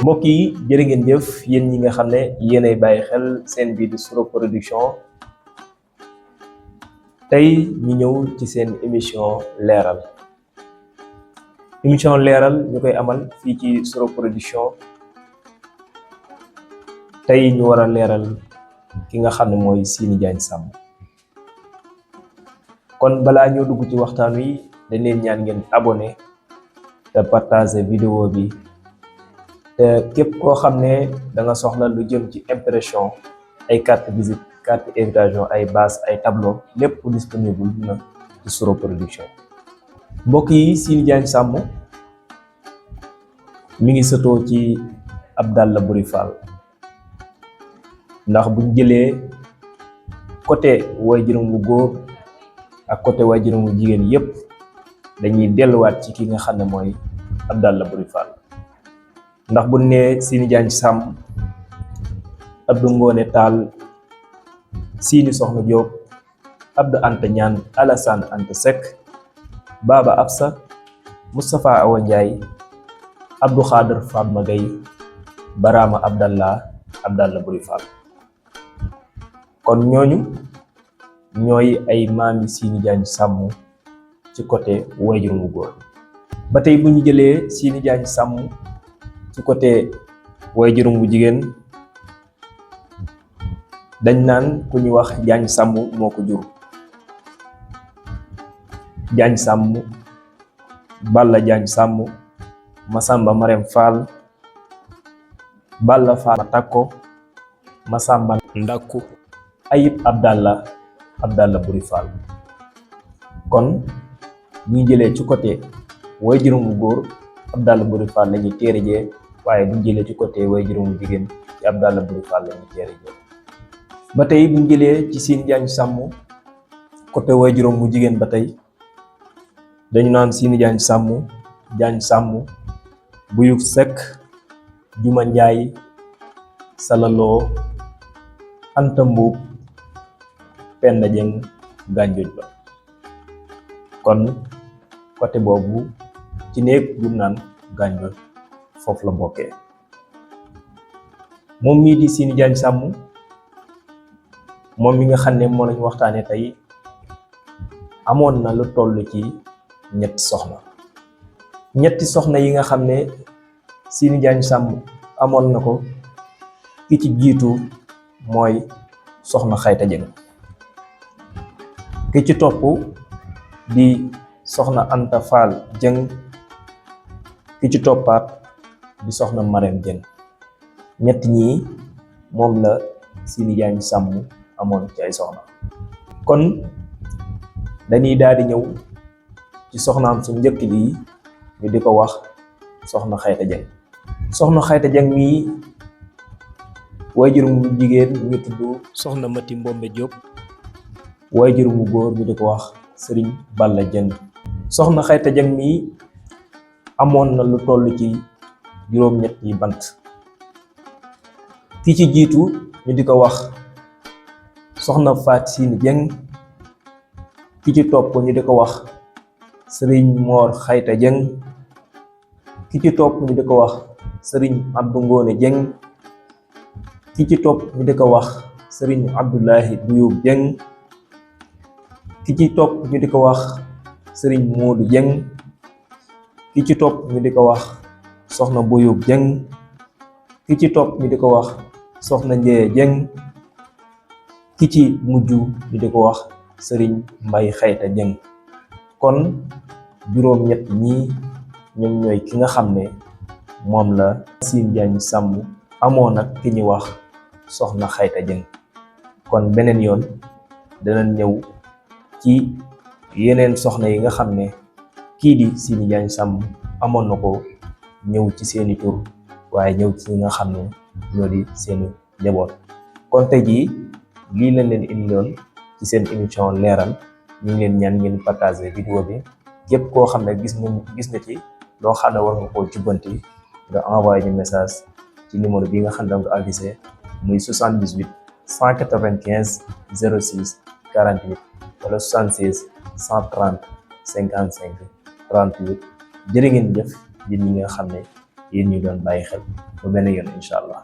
mbokk yi jërë ngeen jëf yéen ñi nga xam ne yéenay bàyyi xel seen bii di Suro Production tey ñu ñëw ci seen émission leeral ñu koy amal fii ci Suro Production tey ñu war a leeral ki nga xam ne mooy Siny Diagne Samb kon balaa ñoo dugg ci waxtaan wi dañ leen ñaan ngeen abonné te partager vidéo bi te képp koo xam ne da nga soxla lu jëm ci impression ay carte visite carte invitation ay base ay tableau lépp disponible na ci Suro Production. mbokk yi Siny Diagne Samb mi ngi sëtoo ci Abdallah Boury Fall ndax buñ jëlee côté waajuram bu góor ak côté waajuram bu jigéen yépp dañuy delluwaat ci ki nga xam ne mooy Abdallah Boury Fall ndax bu nee Siny Diagne Samb Abdou Ngoné Tall Siny Soxna Diop Abdou Anta Ñaan Alassane Anta Seck Baba Absa Moustapha Awa Ndiaye Abdou Khader Fatma Gueye Barama Abdallah Boury Fall kon ñooñu ñooy ay maami Siny Diagne Samb ci côté waajur mu góor ba tey bu ñu jëlee Siny Diagne Samb ci côté waajuram bu jigéen dañ naan ku ñu wax Diagne Samb moo ko jur Diagne Samb Balla Diagne Samb Masamba Marème Fall Balla Fall Takko Masamba Ndakku Ayib Abdallah Boury Fall kon bu ñu jëlee ci côté waajuram bu góor Abdallah Boury Fall la ñuy téere jee waaye bu ñu jëlee ci côté waajuram bu jigéen ci Abdallah Boury Fall la ñuy téere jee ba tey bu ñu jëlee ci Siny Diagne Samb côté waajuram bu jigéen ba tey dañu naan Siny Diagne Samb Buyuk Seck Juma Njaay Salaloo Anta Mbuub Penda Jeng Gànjooj Ba kon côté boobu ci néeg bu naan Gànjooj foofu la bokkee moom mii di Siny Diagne Samb moom mi nga xam ne moo lañu waxtaane tey amoon na lu toll ci ñetti soxna yi nga xam ne Siny Diagne Samb amoon na ko ki ci jiitu mooy soxna Xayta Jeng ki ci topp di soxna Anta Fall Jeng ki ci toppaat di soxna Marème Jeng ñett ñii moom la Siny Diagne Samb amoon ci ay soxna kon dañuy daal di ñëw ci soxnaam su njëkk lii ñu di ko wax soxna Xayta Jeng soxna Xayta Jeng mii waajurum bu jigéen ñu tudd soxna Mati Mbombe Diop waajurum bu góor ñu di ko wax Sëriñ Balla Jeng soxna Xayta Jeng mii amoon na lu toll ci juróom-ñett yi bant ki ci jiitu ñu di ko wax soxna Faat Siny Jeng ki ci topp ñu di ko wax Sëriñ Moor Xayta Jeng ki ci topp ñu di ko wax Sëriñ Abdou Ngoné Jeng ki ci topp ñu di ko wax Sëriñ Abdoulahi Duyub Jeng ki ci topp ñu di ko wax Sëriñ Moodu Jeng ki ci topp ñu di ko wax soxna Buyub Jeng ki ci topp ñu di ko wax soxna Njee Jeng ki ci mujj ñu di ko wax Sëriñ Mbay Xayta Jeng kon juróom-ñett ñii ñoom ñooy ki nga xam ne moom la Siny Diagne Samb amoon ak ki ñu wax soxna Xayta Jeng kon beneen yoon danañ ñëw ci yeneen soxna yi nga xam ne kii di Siny Diagne Samb amoon na ko ñëw ci seeni tur waaye ñëw ci nga xam ne ñoo di seeni njaboot kon tey jii lii lañ leen indiloon ci seen émission leeral ñu ngi leen ñaan ngeen partager vidéo bi képp koo xam ne gis nga ci loo xam ne war nga koo jubbanti nga envoyé ñu message ci numéro bi nga xam ne da nga ko affiché muy 78 195 06 48 wala 76 130 55 38 jërë ngeen jëf yéen ñi nga xam ne yéen ñu doon bàyyi xel ba benn yoon incha allah.